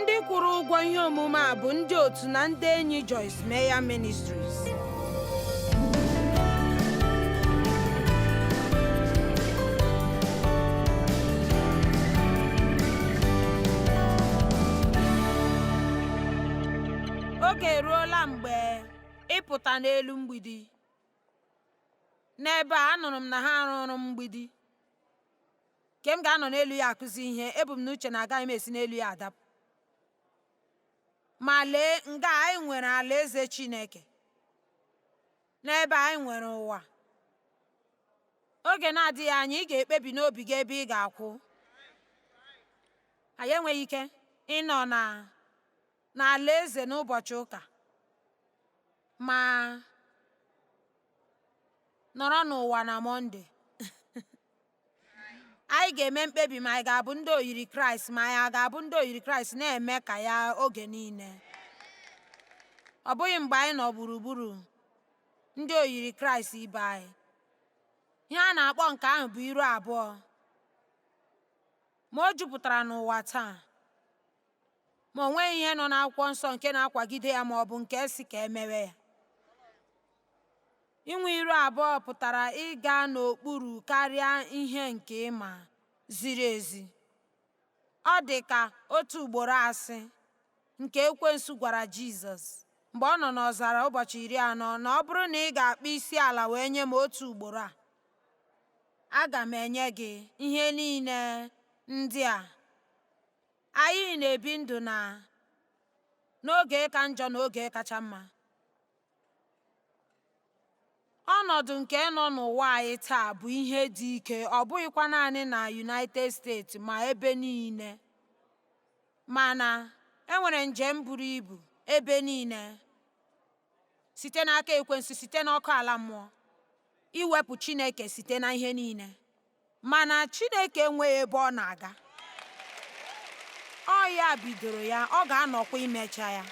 Ndị kwụrụ ụgwọ ihe omume a bụ ndị otu na ndị enyi Joyce Meyer Ministries. Oge eruola mgbe ịpụta n'elu mgbidi. N'ebe a, anụrụ m na ha rụrụ mgbidi nke m ga-anọ n'elu ya akụzi ihe. Ebu m n'uche na agaghị m esi n'elu ya adapụ. Ma lee, nga anyị nwere alaeze Chineke. N'ebe a anyị nwere ụwa. Oge na-adịghị anya ị ga-ekpebi n'obi gị ebe ị ga-akwụ. Anyị enweghị ike ịnọ na n'alaeze n'ụbọchị ụka ma nọrọ n'ụwa na Mọnde. Anyị ga-eme mkpebi ma anyị ga-abụ ndị oyiri Kraịst ma anyị a ga-abụ ndị oyiri Kraịst na-eme ka ya oge niile. Ọ bụghị mgbe anyị nọ gburugburu ndị oyiri Kraịst ibe anyị. Ihe a na-akpọ nke ahụ bụ iru abụọ. Ma o jupụtara n'ụwa taa. Ma o nweghị ihe nọ n'akwụkwọ nsọ nke na-akwagide ya ma ọ bụ nke sị ka e mewe ya. Inwe iru abụọ pụtara ịga n'okpuru karịa ihe nke ị ma ziri ezi. Ọ dị ka otu ugboro asị nke ekwensu gwara Jizọs mgbe ọ nọ n'ọzara ụbọchị 40 na ọ bụrụ na ị ga-akpọ isi ala wee nye m otu ugboro a, aga m enye gị ihe niile ndị a. Anyị na-ebi ndụ na n'oge ka njọ na oge kacha mma. Ọnọdụ nke nọ n'ụwa anyị taa bụ ihe dị ike, ọ bụghịkwa naanị na United States ma ebe niile. Mana e nwere njem buru ibu ebe niile site n'aka ekwensu, site n'ọkụ ala mmụọ, iwepụ Chineke site na ihe niile. Mana Chineke enweghị ebe ọ na-aga. Ọ ya bidoro ya, ọ ga-anọkwa imecha ya.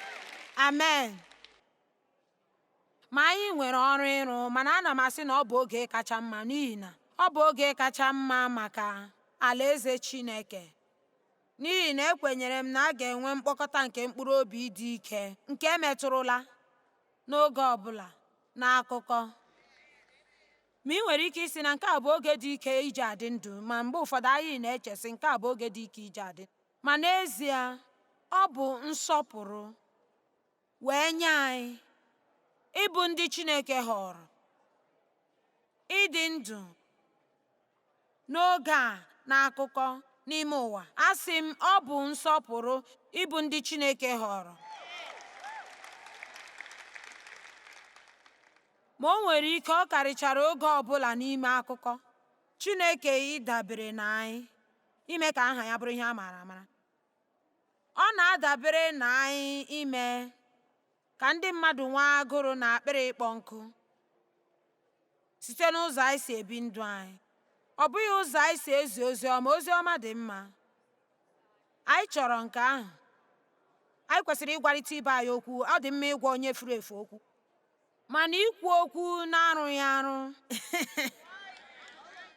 Amen. Ma anyị nwere ọrụ ịrụ, mana ana m asị na ọ bụ oge kacha mma n'ihi na ọ bụ oge kacha mma maka alaeze Chineke. N'ihi na ekwenyere m na a ga-enwe mkpokọta nke mkpụrụ obi dị ike nke metụrụla n'oge ọ bụla n'akụkọ. Ma ị nwere ike ịsị na nke a bụ oge dị ike iji adị ndụ, ma mgbe ụfọdụ anyị na-eche sị nke a bụ oge dị ike iji adị. Ma n'ezie, ọ bụ nsọpụrụ wee nye anyị ịbụ ndị Chineke họọrọ ịdị ndụ n'oge a n'akụkọ n'ime ụwa. Asị m, ọ bụ nsọpụrụ ịbụ ndị Chineke họọrọ. Ma o nwere ike ọ karịchara oge ọ bụla n'ime akụkọ, Chineke ịdabere na anyị ime ka aha ya bụrụ ihe a maara amara. Ọ na-adabere na anyị ime ka ndị mmadụ nwee agụrụ na akpịrị ịkpọ nkụ site n'ụzọ anyị si ebi ndụ anyị. Ọ bụghị ụzọ anyị si ezi ozi ọma. Ozi ọma dị mma. Anyị chọrọ nke ahụ. Anyị kwesịrị ịgwarịta ibe anyị okwu. Ọ dị mma ịgwa onye furu efu okwu. Mana ikwu okwu na-arụghị arụ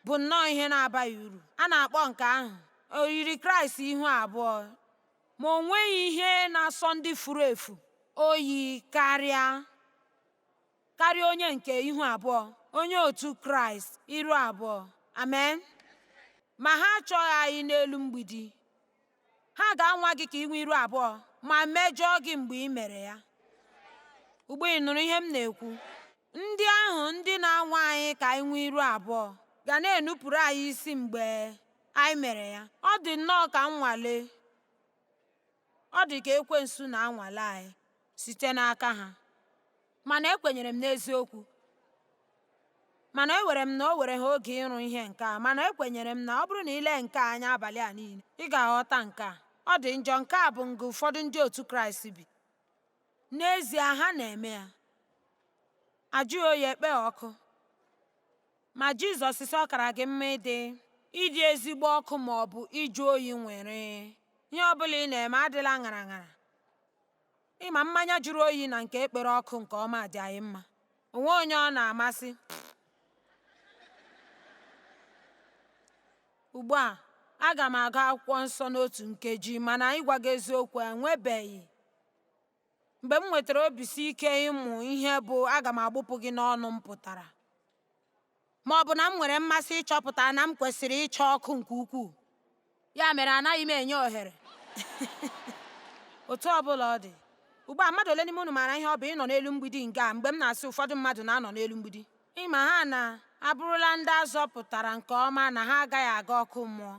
bụ nnọọ ihe na-abaghị uru. A na-akpọ nke ahụ oyiri Kraịst ihu abụọ. Ma o nweghị ihe na-asọ ndị furu efu oyi karịa karịa onye nke ihu abụọ, onye otu Kraịst iru abụọ. Amen. Ma ha achọghị anyị n'elu mgbidi. Ha ga-anwa gị ka ị nwee iru abụọ ma mejọọ gị mgbe ị mere ya. Ugbu ị nụrụ ihe m na-ekwu? Ndị ahụ ndị na-anwa anyị ka anyị nwee iru abụọ ga na-enupụrụ anyị isi mgbe anyị mere ya. Ọ dị nnọọ ka nnwale. Ọ dị ka ekwensu na-anwale anyị site n'aka ha. Mana ekwenyere m n'eziokwu. Mana ewere m na o were ha oge ịrụ ihe nke a, mana ekwenyere m na ọ bụrụ na i lee nke a anya abalị a niile, ị ga-aghọta nke a. Ọ dị njọ, nke a bụ nga ụfọdụ ndị otu Kraịst bi. N'ezie, ha na-eme ya. Ajụghị oyi ekpe ọkụ. Ma Jizọs sị ọ kara gị mma ịdị ịdị ezigbo ọkụ ma ọ bụ ịjụ oyi nwere. Ihe ọ bụla ị na-eme adịla ṅara ṅara. Ịma mmanya jụrụ oyi na nke ekpere ọkụ nke ọma dị anyị mma. O nwe onye ọ na-amasị. Ugbu a, Aga m agụ akwụkwọ nsọ n'otu nkeji, mana ịgwa gị eziokwu, enwebeghị mgbe m nwetara obisi ike ịmụ ihe bụ aga m agbụpụ gị n'ọnụ m pụtara, ma ọ bụ na m nwere mmasị ịchọpụta na m kwesịrị ịcha ọkụ nke ukwuu. Ya mere anaghị m enye ohere. Otu ọ bụla ọ dị, ugbu a, mmadụ ole n'ime unu maara ihe ọ bụ ịnọ n'elu mgbidi nke a mgbe m na-asị ụfọdụ mmadụ na-anọ n'elu mgbidi? Ịma ha na abụrụla ndị a zọpụtara nke ọma na ha agaghị aga ọkụ mmụọ.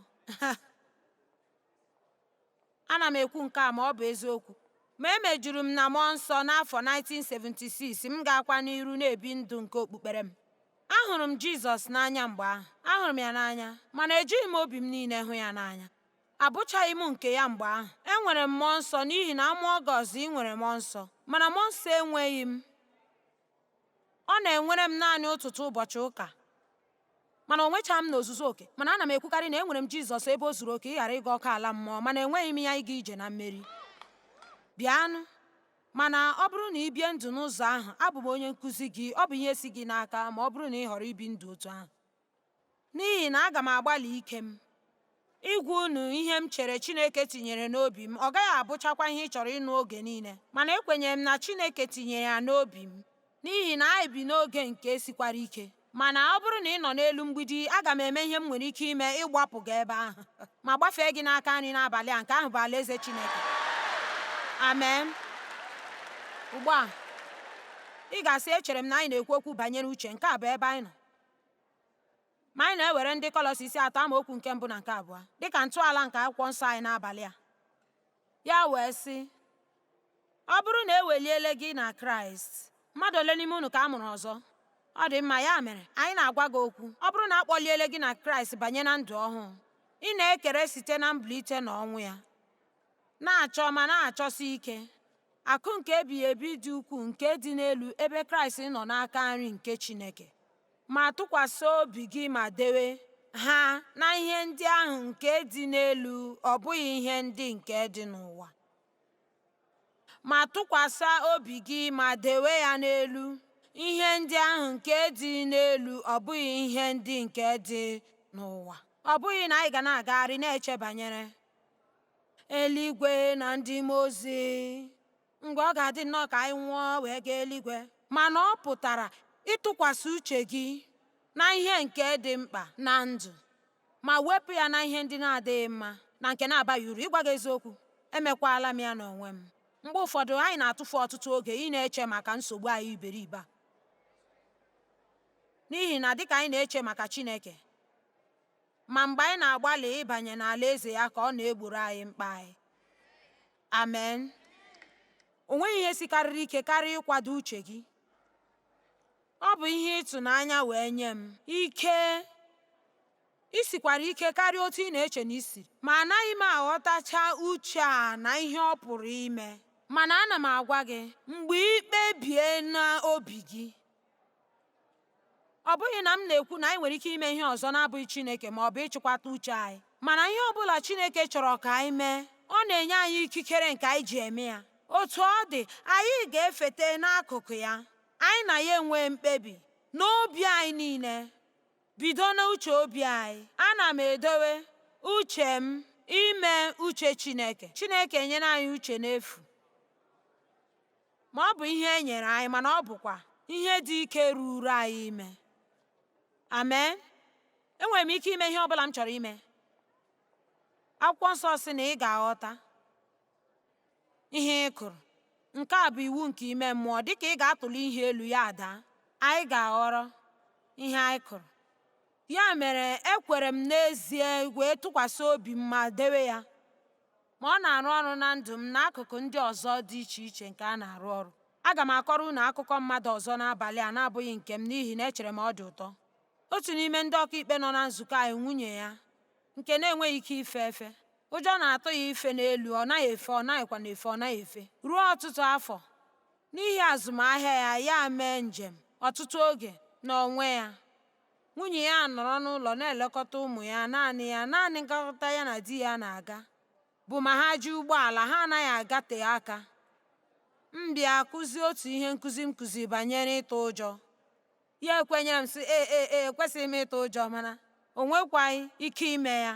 Ana m ekwu nke a ma ọ bụ eziokwu. Ma emejuru m na mmụọ nsọ n'afọ 1976, m ga-akwa n'iru na-ebi ndụ nke okpukpere m. Ahụrụ m Jizọs n'anya mgbe ahụ. Ahụrụ m ya n'anya, mana ejighị m obi m niile hụ ya n'anya. Abụchaghị m nke ya mgbe ahụ. Enwere m mmụọ nsọ n'ihi na amụọ gị ọzọ ị nwere mmụọ nsọ. Mana mmụọ nsọ enweghị m. Ọ na-enwere m naanị ụtụtụ ụbọchị ụka. Mana o nwechaghị m n'ozuzu oke. Mana ana m ekwukarị na enwere m Jizọs ebe o zuru oke ịghara ịga ọkụ ala mmụọ, mana enweghị m ya ịga ije na mmeri. Bịanụ. Mana ọ bụrụ na ị bie ndụ n'ụzọ ahụ, abụ m onye nkụzi gị, ọ bụ ihe si gị n'aka ma ọ bụrụ na ị họrọ ibi ndụ otu ahụ. N'ihi na aga m agbalị ike m ịgwa unu ihe m chere Chineke tinyere n'obi m. Ọ gaghị abụchakwa ihe ị chọrọ ịnụ oge niile, mana ekwenyere m na Chineke tinyere ya n'obi m, n'ihi na anyị bi n'oge nke sikwara ike. Mana ọ bụrụ na ị nọ n'elu mgbidi, aga m eme ihe m nwere ike ime ịgbapụ gị ebe ahụ ma gbafee gị n'aka nri n'abalị a. Nke ahụ bụ alaeze Chineke. Amen. Ugbu a, ị ga-asị, echere m na anyị na-ekwu okwu banyere uche. Nke a bụ ebe anyị nọ. Ma anyị na-ewere ndị Kọlọsi isi 3 amaokwu nke 1 na nke 2 dịka ntọala nke akwụkwọ nsọ anyị n'abalị a. Ya wee sị, ọ bụrụ na e weliele gị na Kraịst, mmadụ ole n'ime unu ka a mụrụ ọzọ? Ọ dị mma, ya mere, anyị na-agwa gị okwu. Ọ bụrụ na a kpọliele gị na Kraịst banye na ndụ ọhụụ, ị na-ekere site na mbilite n'ọnwụ ya, na-achọ ma na-achọsi ike akụ nke ebighị ebi dị ukwuu nke dị n'elu ebe Kraịst nọ n'aka nri nke Chineke. Ma tụkwasị obi gị ma dewe ha na ihe ndị ahụ nke dị n'elu, ọ bụghị ihe ndị nke dị n'ụwa. Ma tụkwasị obi gị ma dewe ya n'elu ihe ndị ahụ nke dị n'elu, ọ bụghị ihe ndị nke dị n'ụwa. Ọ bụghị na anyị ga na-agagharị na-eche banyere eluigwe na ndị mmụọ ozi mgbe ọ ga-adị nnọọ ka anyị nwụọ wee gaa eluigwe, mana ọ pụtara ịtụkwasị uche gị na ihe nke dị mkpa na ndụ ma wepụ ya na ihe ndị na-adịghị mma na nke na-abaghị uru. Ịgwa gị eziokwu, emekwala m ya n'onwe m. Mgbe ụfọdụ anyị na-atụfu ọtụtụ oge ị na-eche maka nsogbu anyị iberibe a, n'ihi na dịka anyị na-eche maka Chineke, ma mgbe anyị na-agbalị ịbanye n'alaeze ya ka ọ na-egboro anyị mkpa anyị. Amen. O nweghị ihe sikarịrị ike karịa ịkwado uche gị. Ọ bụ ihe ịtụnanya wee nye m. Ike i sikwara ike karịa otu ị na-eche na i siri. Ma anaghị m aghọtacha uche a na ihe ọ pụrụ ime. Mana ana m agwa gị, mgbe ị kpebie n'obi gị, ọ bụghị na m na-ekwu na anyị nwere ike ime ihe ọzọ na-abụghị Chineke ma ọ bụ ịchịkwata uche anyị, mana ihe ọ bụla Chineke chọrọ ka anyị mee, ọ na-enye anyị ikikere nke anyị ji eme ya. Otu ọ dị, anyị ga-efete n'akụkụ ya, anyị na ya enwee mkpebi n'obi anyị niile, bido n'uche obi anyị. Ana m edowe uche m ime uche Chineke. Chineke enyere anyị uche n'efu, ma ọ bụ ihe e nyere anyị, mana ọ bụkwa ihe dị ike ruru anyị ime. Amen. Enwere m ike ime ihe ọ bụla m chọrọ ime. Akwụkwọ nsọ sị na ị ga-aghọta ihe ị kụrụ. Nke a bụ iwu nke ime mmụọ. Dịka ị ga-atụli ihe elu ya daa, anyị ga-aghọrọ ihe anyị kụrụ. Ya mere ekwere m n'ezie wee tụkwasị obi m ma dewe ya. Ma ọ na-arụ ọrụ na ndụ m n'akụkụ ndị ọzọ dị iche iche nke a na-arụ ọrụ. Aga m akọrọ unu akụkọ mmadụ ọzọ n'abalị a na-abụghị nke m n'ihi na echere m ọ dị ụtọ. Otu n'ime ndị ọkaikpe nọ na nzukọ anyị, nwunye ya, nke na-enweghị ike ife efe. Ụjọ na-atụ ya ife n'elu, ọ naghị efe, ọ naghịkwa na-efe, ọ naghị efe. Ruo ọtụtụ afọ, n'ihi azụmahịa ya, ya mee njem ọtụtụ oge n'onwe ya. Nwunye ya nọrọ n'ụlọ na-elekọta ụmụ ya naanị ya, naanị nkekọrịta ya na di ya na-aga bụ ma ha ji ụgbọala, ha anaghị agate aka. M bịa kụzie otu ihe nkụzi m kụziri banyere ịtụ ụjọ. Ya ekwenyere m sị, ee ee ee, ekwesịghị m ịtụ ụjọ, mana o nwekwaghị ike ime ya.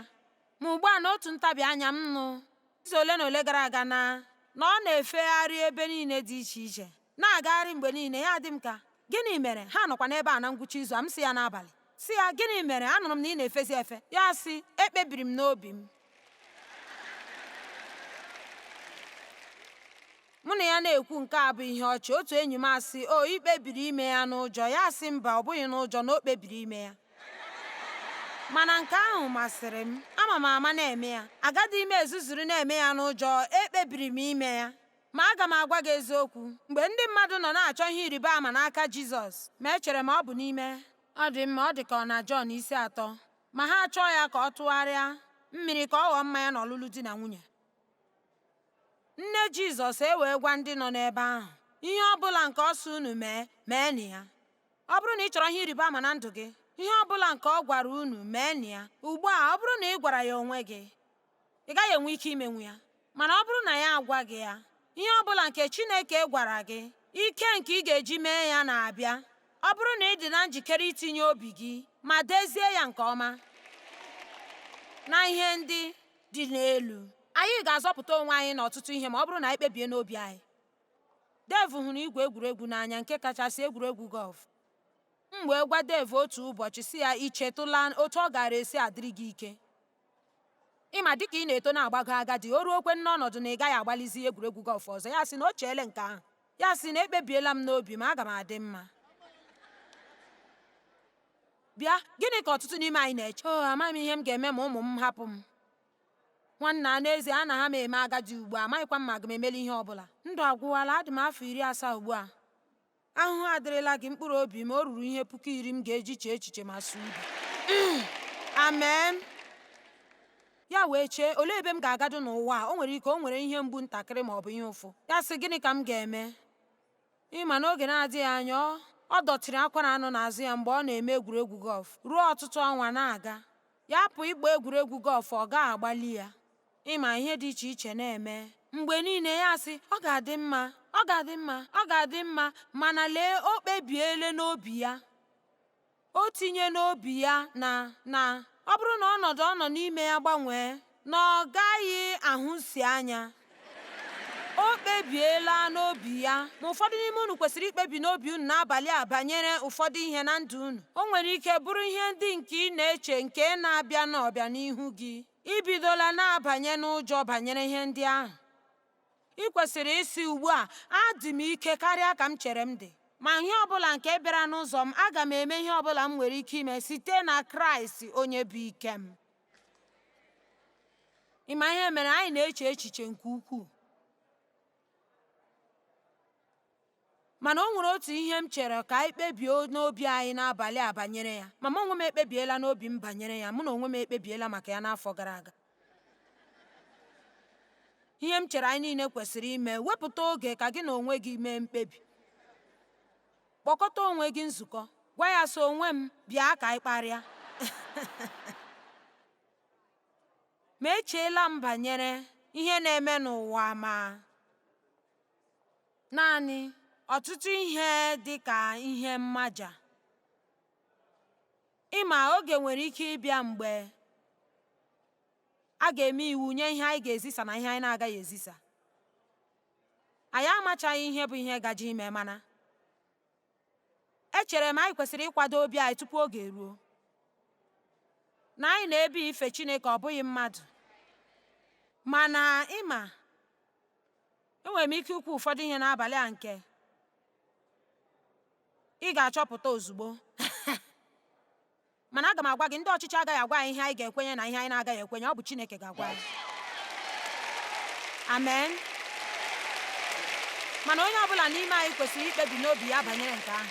Ma ugbu a n'otu ntabi anya m nụ izu ole na ole gara aga na na ọ na-efegharị ebe niile dị iche iche, na-agagharị mgbe niile. Ya dị m ka, gịnị mere? Ha nọkwa n'ebe a na ngwụcha izu a, m sị ya n'abalị, sị ya, gịnị mere? Anụrụ m na ị na-efezi efe. Ya sị, ekpebiri m n'obi m. Mụ na ya na-ekwu nke a bụ ihe ọchị. Otu enyi m asị, o i kpebiri ime ya n'ụjọ? Ya sị, mba, ọ bụghị n'ụjọ, na o kpebiri ime ya. Mana nke ahụ masịrị m. Ama m ama na-eme ya. Agadi m ezuzuru na-eme ya n'ụjọ, ekpebiri m ime ya. Ma aga m agwa gị eziokwu, mgbe ndị mmadụ nọ na-achọ ihe ịrịba ama n'aka Jizọs, ma echere m ọ bụ n'ime ọ dị mma, ọ dị ka ọ na Jọn isi 3, ma ha chọọ ya ka ọ tụgharịa mmiri ka ọ ghọọ mmanya n'ọlụlụ di na nwunye. Nne Jizọs ewee gwa ndị nọ n'ebe ahụ, ihe ọ bụla nke ọ sị unu mee, meenụ ya. Ọ bụrụ na ị chọrọ ihe ịrịba ama na ndụ gị, ihe ọ bụla nke ọ gwara unu, meenụ ya. Ugbu a, ọ bụrụ na ị gwara ya onwe gị, ị gaghị enwe ike imenwu ya. Mana ọ bụrụ na ya agwa gị ya, ihe ọ bụla nke Chineke gwara gị, ike nke ị ga-eji mee ya na-abịa. Ọ bụrụ na ị dị na njikere itinye obi gị ma dezie ya nke ọma na ihe ndị dị n'elu, anyị ga-azọpụta onwe anyị n'ọtụtụ ihe ma ọ bụrụ na anyị kpebie n'obi anyị. Dave hụrụ igwe egwuregwu n'anya, nke kachasị egwuregwu gọlf. M wee gwa Dave otu ụbọchị sị ya, ị chetụla otu ọ gaara esi adịrị gị ike? Ịma dịka ị na-eto na-agbago agadi, o ruokwe n'ọnọdụ na ị gaghị agbalizi egwuregwu gọlf ọzọ. Ya sị na o cheele nke ahụ. Ya sị na ekpebiela m n'obi m, aga m adị mma. Bịa, gịnị ka ọtụtụ n'ime anyị na-eche? O, amaghị m ihe m ga-eme ma ụmụ m hapụ m. Nwanna, n'ezie anaghị m eme agadi ugbu a, amaghịkwa m ma aga m emeli ihe ọbụla. Ndụ agwụwala, adị m afọ 70 ugbu a. Ahụhụ adịrịla gị mkpụrụ obi m, o ruru ihe 10,000 m ga-eji chee echiche ma sụọ ude. Amen. Ya wee chee, olee ebe m ga-agado n'ụwa a? O nwere ike o nwere ihe mgbu ntakịrị ma ọ bụ ihe ụfụ. Ya sị, gịnị ka m ga-eme? Ịma n'oge na-adịghị anya ọ dọtịrị akwara anọ n'azụ ya mgbe ọ na-eme egwuregwu gọlf ruo ọtụtụ ọnwa na-aga. Ya pụ ịgba egwuregwu gọlf, ọ gaghị agbali ya. Ịma ihe dị iche iche na-eme. Mgbe niile ya sị, ọ ga-adị mma, ọ ga-adị mma, ọ ga-adị mma, mana lee, o kpebiele n'obi ya. O tinye n'obi ya na na ọ bụrụ na ọnọdụ ọ nọ n'ime ya gbanwee, na ọ gaghị ahụsi anya. O kpebiela n'obi ya. Ma ụfọdụ n'ime unu kwesịrị ikpebi n'obi unu n'abalị a banyere ụfọdụ ihe na ndụ unu. O nwere ike bụrụ ihe ndị nke ị na-eche nke na-abịa n'ọbịanihu gị. I bidola na-abanye n'ụjọ banyere ihe ndị ahụ. Ị kwesịrị ịsị ugbu a, adị m ike karịa ka m chere m dị. Ma ihe ọbụla nke bịara n'ụzọ m, aga m eme ihe ọbụla m nwere ike ime site na Kraịst onye bụ ike m. Ị ma ihe mere anyị na-eche echiche nke ukwuu? Mana o nwere otu ihe m chere ka anyị kpebie n'obi anyị n'abalị a banyere ya. Ma mụ onwe m ekpebiela n'obi m banyere ya. Mụ na onwe m ekpebiela maka ya n'afọ gara aga. Ihe m chere anyị niile kwesịrị ime, wepụta oge ka gị na onwe gị mee mkpebi. Kpọkọta onwe gị nzukọ. Gwa ya sị, onwe m, bịa ka anyị kparịa. Ma echeela m banyere ihe na-eme n'ụwa ma naanị ọtụtụ ihe dị ka ihe mmaja. Ịma oge nwere ike ịbịa mgbe a ga-eme iwu nye ihe anyị ga-ezisa na ihe anyị na-agaghị ezisa. Anyị amachaghị ihe bụ ihe gaje ime, mana echere m anyị kwesịrị ịkwado obi anyị tupu oge eruo. Na anyị na-ebe ife Chineke, ọ bụghị mmadụ. Mana ịma, enwere m ike ikwu ụfọdụ ihe n'abalị a nke ị ga-achọpụta ozugbo. Mana aga m agwa gị, ndị ọchịchị agaghị agwa anyị ihe anyị ga-ekwenye na ihe anyị na-agaghị ekwenye. Ọ bụ Chineke ga-agwa anyị. Amen. Mana onye ọbụla n'ime anyị kwesịrị ikpebi n'obi ya banyere nke ahụ.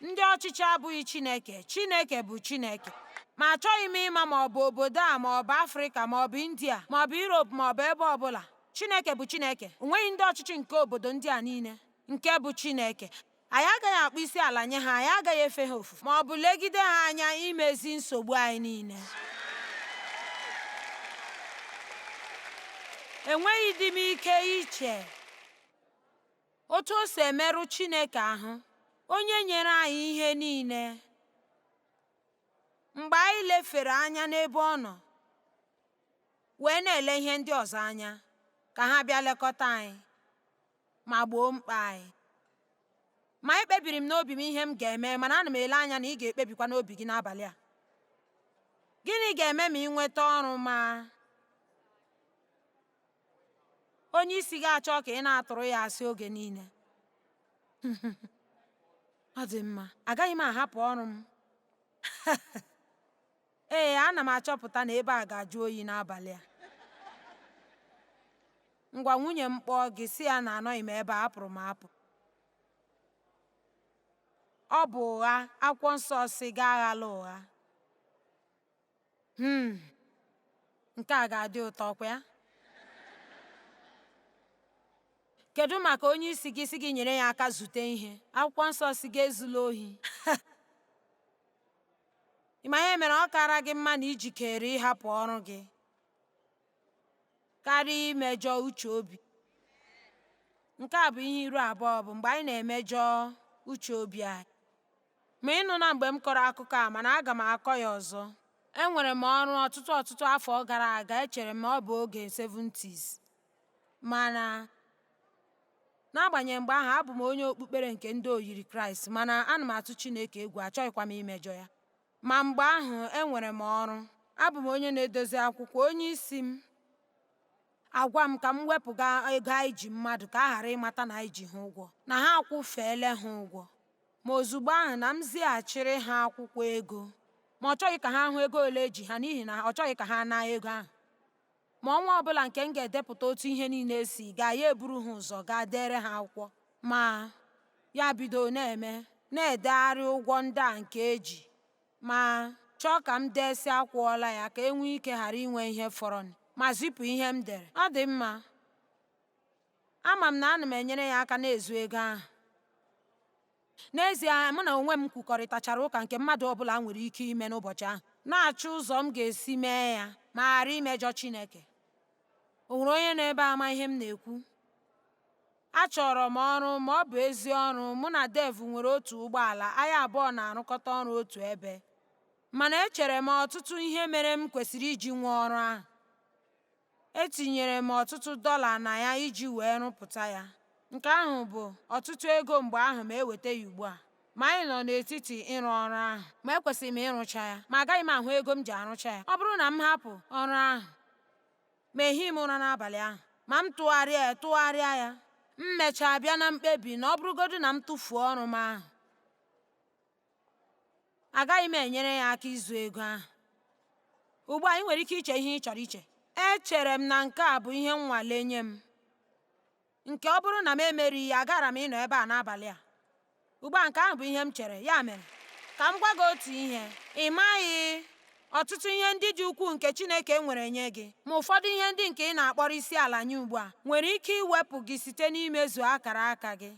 Ndị ọchịchị abụghị Chineke. Chineke bụ Chineke. Ma achọghị m ịma ma ọ bụ obodo a, ma ọ bụ Afrịka, ma ọ bụ India, ma ọ bụ Europe, ma ọ bụ ebe ọbụla. Chineke bụ Chineke. O nweghị ndị ọchịchị nke obodo ndị a niile nke bụ Chineke. Anyị agaghị akpọ isi ala nye ha, anyị agaghị efe ha ofufe, ma ọ bụ legide ha anya imezi nsogbu anyị niile. Enweghị dị m ike iche otu o si emerụ Chineke ahụ, onye nyere anyị ihe niile, mgbe anyị lefere anya n'ebe ọ nọ. Wee na-ele ihe ndị ọzọ anya ka ha bịa lekọta anyị ma gboo mkpa anyị. Ma ekpebiri m n'obi m ihe m ga-eme, mana ana m ele anya na ị ga-ekpebikwa n'obi gị n'abalị a. Gịnị ga-eme ma ị nweta ọrụ ma onye isi gị achọ ka ị na-atụrụ ya asị oge niile? Ọ dị mma, agaghị m ahapụ ọrụ m. Ee, ana m achọpụta na ebe a ga-ajụ oyi n'abalị a. Ngwa, nwunye m kpọọ gị, sị ya na anọghị m ebe a, apụrụ m apụ. Ọ bụ ụgha. Akwụkwọ Nsọ sị gị aghala ụgha. Nke a ga-adị ụtọ kwa ya? Kedu maka onye isi gị sị gị nyere ya aka zute ihe? Akwụkwọ Nsọ sị gị ezula ohi. Ị ma ihe mere ọ kara gị mma na ijikere ịhapụ ọrụ gị karịa imejọ uche obi. Nke a bụ ihe iru abụọ bụ mgbe anyị na-emejọ uche obi anyị. Ma ị nụla mgbe m kọrọ akụkọ a, mana aga m akọ ya ọzọ. Enwere m ọrụ ọtụtụ ọtụtụ afọ gara aga, echere m na ọ bụ oge 70s. Mana n'agbanyeghị mgbe ahụ, abụ m onye okpukpere nke ndị oyiri Kraịst, mana ana m atụ Chineke egwu, achọghịkwa m imejọ ya. Ma mgbe ahụ enwere m ọrụ. Abụ m onye na-edozi akwụkwọ, onye isi m agwa m ka m wepụga ego anyị ji mmadụ ka a ghara ịmata na anyị ji ha ụgwọ, na ha akwụfeela ha ụgwọ. Ma ozugbo ahụ na m zighachiri ha akwụkwọ ego. Ma ọ chọghị ka ha hụ ego ole eji ha n'ihi na ọ chọghị ka ha naa ego ahụ. Ma ọnwa ọbụla nke m ga-edepụta otu ihe niile si gaa, ya eburu ha ụzọ gaa dere ha akwụkwọ. Ma ya bido na-eme, na-edegharị ụgwọ ndị a nke eji, ma chọọ ka m dee sị akwụọla ya ka e nwee ike ghara inwe ihe fọrọ, ma zipụ ihe m dere. Ọ dị mma. Ama m na ana m enyere ya aka na-ezu ego ahụ. N'ezie, mụ na onwe m kwukọrịtachara ụka nke mmadụ ọbụla nwere ike ime n'ụbọchị ahụ, na-achọ ụzọ m ga-esi mee ya ma ghara imejọ Chineke. O nwere onye nọ ebe a ma ihe m na-ekwu? Achọrọ m ọrụ, ma ọ bụ ezi ọrụ. Mụ na Dave nwere otu ụgbọala, anyị abụọ na-arụkọta ọrụ otu ebe. Mana echere m ọtụtụ ihe mere m kwesịrị iji nwee ọrụ ahụ. Etinyere m ọtụtụ dọla na ya iji wee rụpụta ya. Nke ahụ bụ ọtụtụ ego mgbe ahụ ma eweta ya ugbu a. Ma anyị nọ n'etiti ịrụ ọrụ ahụ, ma ekwesịrị m ịrụcha ya, ma agaghị m ahụ ego m ji arụcha ya. Ọ bụrụ na m hapụ ọrụ ahụ, ma ehi m ụra n'abalị ahụ, ma m tụgharịa ya tụgharịa ya, m mechaa bịa na mkpebi na ọ bụrụgodị na m tụfuo ọrụ m ahụ, agaghị m enyere ya aka izu ego ahụ. Ugbu a ị nwere ike iche ihe ị chọrọ iche. Echere m na nke a bụ ihe nnwale nye m, nke ọ bụrụ na m emerighị ya, agara m ịnọ ebe a n'abalị a. Ugbu a nke ahụ bụ ihe m chere. Ya mere, ka m gwa gị otu ihe. Ị maghị ọtụtụ ihe ndị dị ukwuu nke Chineke nwere nye gị, ma ụfọdụ ihe ndị nke ị na-akpọrọ isi ala nye ugbu a nwere ike iwepụ gị site n'imezu akara aka gị.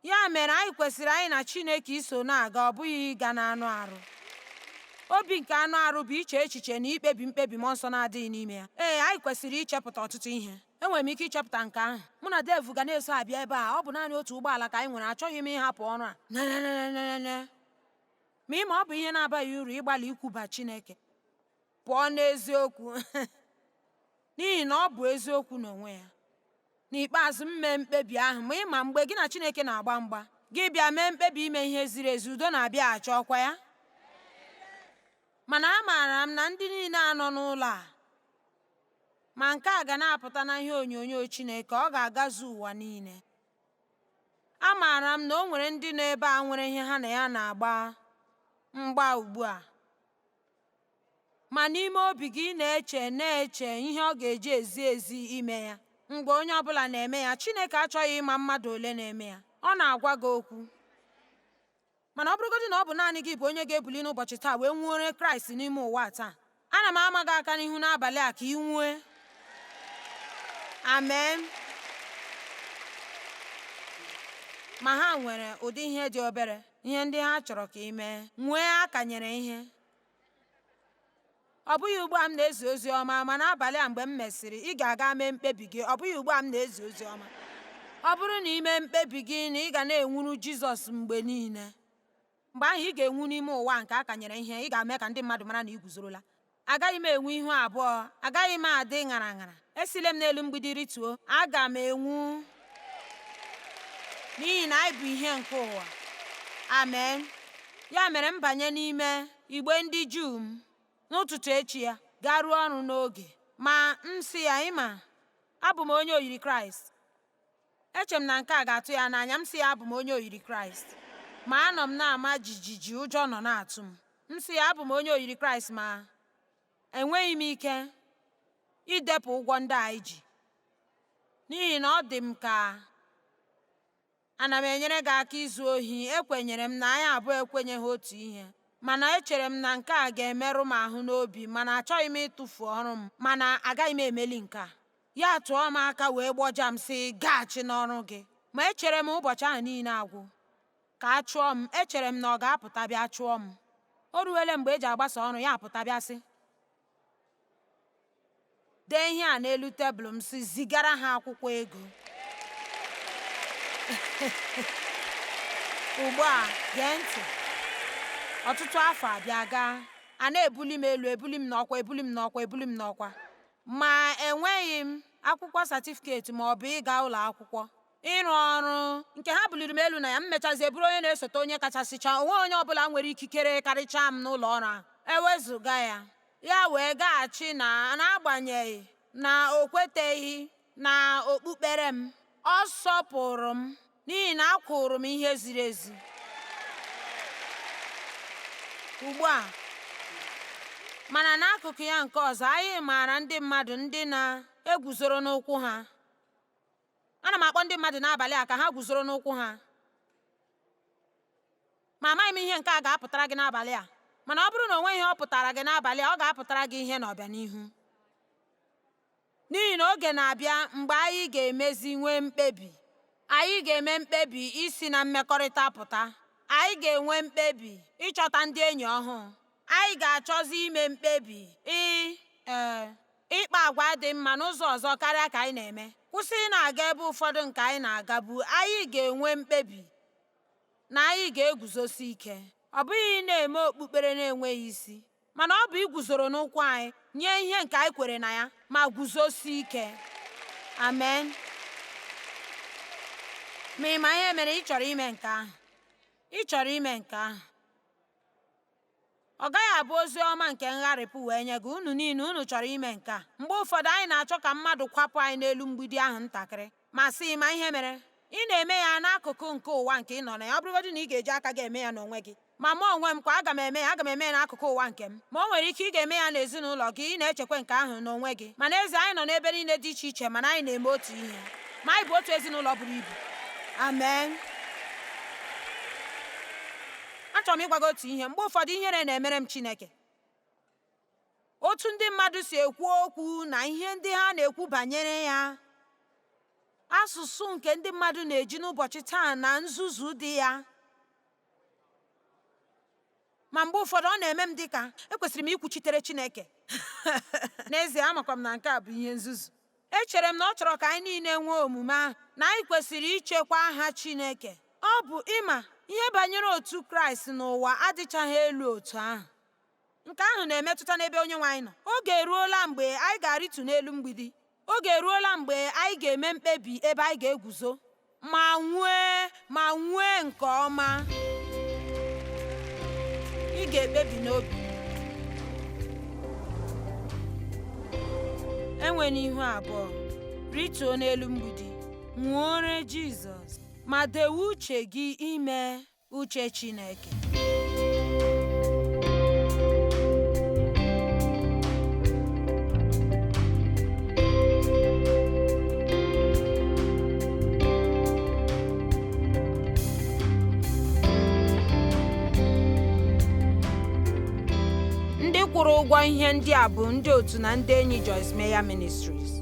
Ya mere anyị kwesịrị anyị na Chineke iso na-aga, ọ bụghị ịga n'anụ arụ. Obi nke anụ arụ bụ iche echiche na ikpebi mkpebi mmụọ nsọ na-adịghị n'ime ya. Ee, anyị kwesịrị ichepụta ọtụtụ ihe. Enwere m ike ichepụta nke ahụ. Mụ na Dave ga na-eso abịa ebe a. Ọ bụ naanị otu ụgbọala ka anyị nwere. Achọghị m ịhapụ ọrụ a. Nenenenene. Ma ịma ọ bụ ihe na-abaghị uru ịgbalị ikwuba Chineke pụọ n'eziokwu n'ihi na ọ bụ eziokwu n'onwe ya. N'ikpeazụ m mee mkpebi ahụ, ma ịma mgbe gị na Chineke na-agba mgba, gị bịa mee mkpebi ime ihe ziri ezi, udo na-abịaghachi ọkwa ya. Mana amaara m na ndị niile a nọ n'ụlọ a, ma nke a ga na-apụta na ihe onyonyo Chineke, ọ ga-agazu ụwa niile. Amaara m na o nwere ndị nọ ebe a nwere ihe ha na ya na-agba mgba ugbu a. Ma n'ime obi gị ị na-eche na-eche ihe ọ ga-eji ezi ezi ime ya. Mgbe onye ọbụla na-eme ya, Chineke achọghị ịma mmadụ ole na-eme ya. Ọ na-agwa gị okwu. Mana ọ bụrụgodị na ọ bụ naanị gị bụ onye ga-ebuli n'ụbọchị taa wee nwuore Kraịst n'ime ụwa taa, ana m ama gị aka n'ihu n'abalị a ka ị nwue. Amen. Ma ha nwere ụdị ihe dị obere, ihe ndị ha chọrọ ka ị mee. Nwee akanyere ihe. Ọ bụghị ugbu a m na-ezi ozi ọma, ma n'abalị a mgbe m mesịrị, ị ga-aga mee mkpebi gị. Ọ bụghị ugbu a m na-ezi ozi ọma. Ọ bụrụ na ị mee mkpebi gị na ị ga na-enwuru Jizọs mgbe niile, mgbe ahụ ị ga-enwu n'ime ụwa nke akanyere ihe, ị ga-eme ka ndị mmadụ mara na ị guzorola. Agaghị m enwe ihu abụọ, agaghị m adị ṅara ṅara. Esile m n'elu mgbidi rituo, aga m enwu n'ihi na anyị bụ ihe nke ụwa. Amen. Ya mere m banye n'ime igbe ndị Juu m n'ụtụtụ echi ya, garuo ọrụ n'oge. Ma m sị ya, ịma, abụ m onye oyiri Kraịst. Eche m na nke a ga-atụ ya n'anya. M sị ya, abụ m onye oyiri Kraịst. Ma anọ m na-ama jijiji, ụjọ nọ na-atụ m. M sị ya, abụ m onye oyiri Kraịst, ma enweghị m ike idepụ ụgwọ ndị anyị ji, n'ihi na ọ dị m ka ana m enyere gị aka izu ohi. Ekwenyere m na anyị abụọ ekwenyeghị otu ihe, mana echere m na nke a ga-emerụ m ahụ n'obi, mana achọghị m ịtụfu ọrụ m, mana agaghị m emeli nke a. Ya tụọ m aka wee gbọja m sị, gaghachi n'ọrụ gị. Ma echere m ụbọchị ahụ niile agwụ ka a chụọ m. Echere m na ọ ga-apụta bịa chụọ m. O ruwele mgbe eji agbasa ọrụ, ya apụta bịa sị, dee ihe a n'elu tebụl m, sị zigara ha akwụkwọ ego. Ugbu a gee ntị. Ọtụtụ afọ abịa gaa, a na-ebuli m elu, ebuli m n'ọkwa, ebuli m n'ọkwa, ebuli m n'ọkwa. Ma enweghị m akwụkwọ satifiketi ma ọ bụ ịga ụlọ akwụkwọ ịrụ ọrụ nke ha buliri m elu na ya. M mechazie bụrụ onye na-esote onye kachasịcha. Onwe onye ọbụla nwere ikikere karịchaa m n'ụlọ ọrụ ahụ ewezụga ya. Ya wee gaghachi na n'agbanyeghị na o kweteghị na okpukpere m, ọ sọpụrụ m n'ihi na akwụrụ m ihe ziri ezi. Ugbu a, mana n'akụkụ ya nke ọzọ, anyị maara ndị mmadụ ndị na-eguzoro n'ụkwụ ha. Ana m akpọ ndị mmadụ n'abalị a ka ha guzoro n'ụkwụ ha. Ma amaghị m ihe nke a ga-apụtara gị n'abalị a, mana ọ bụrụ na o nweghị ihe ọ pụtara gị n'abalị a, ọ ga-apụtara gị ihe n'ọbịanihu. N'ihi na oge na-abịa mgbe anyị ga-emezi nwee mkpebi. Anyị ga-eme mkpebi isi na mmekọrịta pụta. Anyị ga-enwe mkpebi ịchọta ndị enyi ọhụụ. Anyị ga-achọzi ime mkpebi ịkpa agwa dị mma n'ụzọ ọzọ karịa ka anyị na-eme. Kwụsị ị na-aga ebe ụfọdụ nke anyị na-agabu. Anyị ga-enwe mkpebi na anyị ga-eguzosi ike. Ọ bụghị ị na-eme okpukpere na-enweghị isi, mana ọ bụ iguzoro n'ụkwụ anyị nye ihe nke anyị kwere na ya ma guzosie ike. Amen. Ma ị ma ihe mere ị chọrọ ime nke ahụ? Ị chọrọ ime nke ahụ. Ọ gaghị abụ ozi ọma nke ngharịpụ wee nye gị. Unu niile unu chọrọ ime nke a. Mgbe ụfọdụ anyị na-achọ ka mmadụ kwapụ anyị n'elu mgbidi ahụ ntakịrị, ma sị, ma ihe mere ị na-eme ya n'akụkụ nke ụwa nke ị nọ na ya, ọ bụrụgodị na ị ga-eji aka gị eme ya n'onwe gị. Ma mụ onwe m kwa, aga m eme ya, aga m eme ya n'akụkụ ụwa nke m. Ma o nwere ike ị ga-eme ya n'ezinụlọ gị, ị na-echekwa nke ahụ n'onwe gị. Ma n'ezie anyị nọ n'ebe niile dị iche iche, mana anyị na-eme otu ihe. Ma anyị bụ otu ezinụlọ buru ibu. Amen. Achọrọ m ịgwa gị otu ihe. Mgbe ụfọdụ ihere na-emere m Chineke. Otu ndị mmadụ si ekwu okwu na ihe ndị ha na-ekwu banyere ya, asụsụ nke ndị mmadụ na-eji n'ụbọchị taa na nzuzu dị ya. Ma mgbe ụfọdụ ọ na-eme m dịka ekwesịrị m ikwuchitere Chineke. N'ezie amakwa m na nke a bụ ihe nzuzu. Echere m na ọ chọrọ ka anyị niile nwee omume ahụ, na anyị kwesịrị ichekwa aha Chineke. Ọ bụ ịma ihe banyere otu Kraịst n'ụwa adịchaghị elu otu ahụ. Nke ahụ na-emetụta n'ebe Onyenwe anyị nọ. Oge eruola mgbe anyị ga-arịtu n'elu mgbidi. Oge eruola mgbe anyị ga-eme mkpebi ebe anyị ga-eguzo ma nwee nke ọma. Ị ga-ekpebi n'obi. Enwena ihu abụọ. Rituo n'elu mgbidi. Nwuore Jizọs ma dewe uche gị ime uche Chineke. Ndị kwụrụ ụgwọ ihe ndị a bụ ndị otu na ndị enyi Joyce Meyer Ministries.